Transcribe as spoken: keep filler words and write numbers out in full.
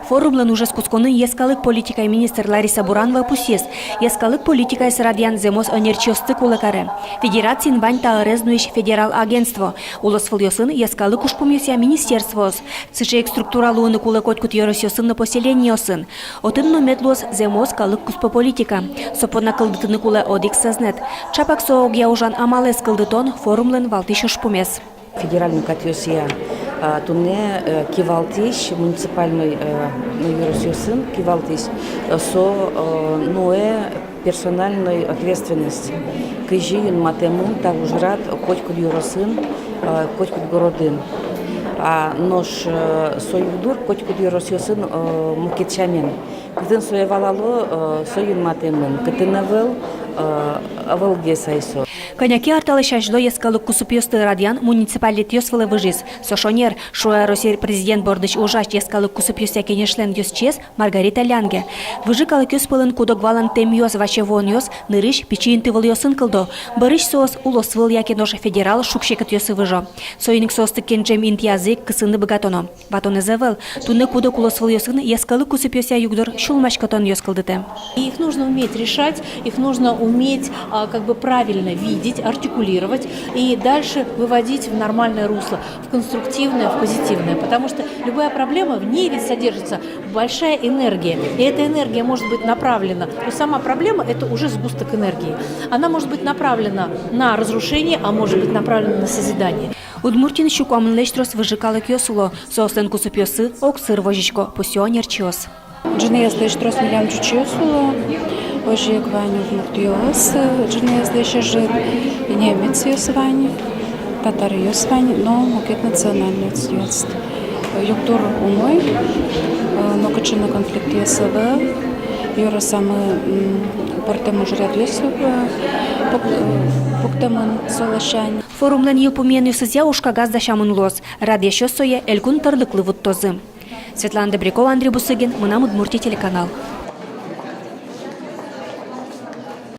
Форумлэн ужез кутсконын йӧскалык политикая министр Лариса Буранова пусйиз: йӧскалык политикаез радъян зэмос ӧнерчиосты кулэ каре. Федерациын вань та ӧрез нуись федерал агентство, улосвылъёсын йӧскалык ужпумъёсъя министерствоос. Сыӵе ик структура луыны кулэ котькуд ёросъёсын но поселениосын. Отын но мед луоз зэмос калык куспо политика. Со понна кылдытыны кулэ одӥг сӧзнэт. Чапак со огъя ужан амалэз кылдытон — форумлэн валтӥсь ужпумез. Федеральной катъёсъя, а, туннэ, э, кивалтӥсь муниципальной, э, ну, ёросъёсын кивалтӥсь, э, со, э, нуэ персональной ответственность, кызьы юнматэмын та ужрад котькуд ёросын, э, котькуд городын. А нош, э, со югдур котькуд ёросъёсын, э, мукет сямен. Кытын сое валало, э, со юнматэмын, кытын ӧвӧл, э, ӧвӧлгес ай со. Кӧня ке ар талэсь азьло йӧскалык кусыпъёсты радъян муниципалитетъёс вылэ выжиз. Со шонер, шуэ Россия президент бордысь ужась йӧскалык кусыпъёсъя кенешлэн ёзчиез Маргарита Лянге. Выжы калыкъёс пӧлын куд-ог валантэмъёс, ваче вуонъёс нырысь пичи интывылъёсын кылдо. Бӧрысь соос улосвыл яке нош федерал шуг-секытъёсы выжо. Соин ик соосты кенжем интыязы ик кысыны быгатоно. Ватонэз ӧвӧл. Туннэ куд-ог улосвылъёсын йӧскалык кусыпъёсъя югдур сюлмаськытонъёс кылдытэ. Их нужно уметь решать, их нужно уметь, а, как бы правильно видеть, артикулировать и дальше выводить в нормальное русло, в конструктивное, в позитивное. Потому что любая проблема, в ней ведь содержится большая энергия. И эта энергия может быть направлена. То есть сама проблема — это уже сгусток энергии. Она может быть направлена на разрушение, а может быть направлена на созидание. Удмуртиын сю куамынлэсь трос выжы калыкъёс уло. Соослэн кусыпъёссы огсыр возисько, пусъё ӧнерчиос. Ӝыныезлэсь трос милям ӟучъёс уло. Озьы ик вань удмуртъёс, ӝыныезлэсь ӧжыт, немецъёс вань, татаръёс вань, но мукет национальностьёс. Югдур умой, э, нокыӵе но конфликтъёс ӧвӧл. Ёросамы, м, пӧртэм ужрадъёс, э, пук-, э, пуктэмын со ласянь. Форумлэн йылпумъянъёсызъя ужкагаз дасямын луоз. Радъясьёс сое элькун тӧрлыклы вуттозы. Светлана Добрякова, Андрей Бусыгин, «Мынам Удмуртие» телеканал.